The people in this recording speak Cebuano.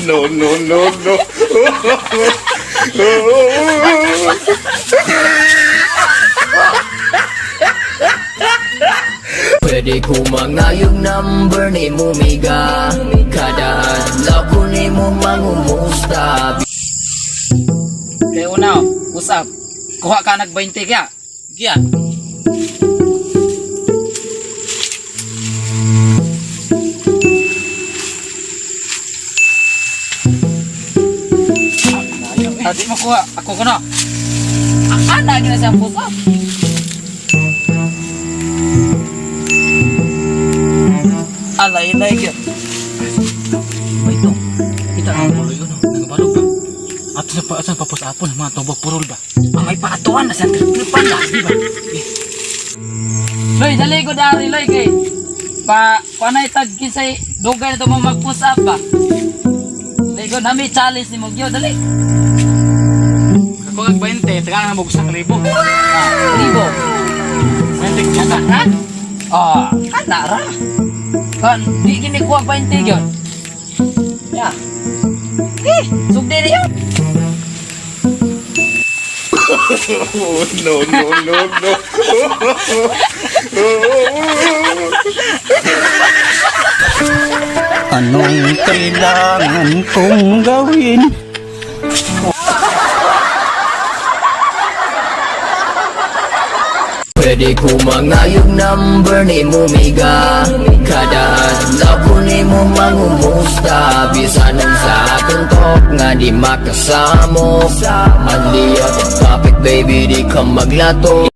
No, no, no, no. Pwede ko mangayog number ni Mumiga. Kada adlaw ko ni mo mangumusta. Kaya una, oh, usap. Kuha ka nag 20 kaya. Giya. Ah, di mo kuha. Ako ko na. Ah, ana gina siyang pusa. Alay, alay gyud. Wait, no. Kita ang tuloy yun, no. Nagabalo pa. Ato sa pa, asan papusapon, mga tubog purol ba? Ah, may paatuan na siyang tripan na, di ba? Loy, dali ko dari, Loy, kay. Pa, panay tag kinsay dugay na ito mo mag-push up ba? Dali ko, nami challenge ni Mugyo, dali. Ako ang 20, taga na mo sa kalibo. Ah, libo. 20 Ana, ha? Ah, ana ra. Kan, di gini kuha 20 gyud. Ya. Eh, sugdi niyo. No, no, no, no. Anong kailangan kong gawin? Pwede ko mangayog number ni Mumiga. Kada adlaw ko ni mo mangumusta. Bisan sa akong talk nga di makasamo. Manli out of topic, baby, di ka maglato.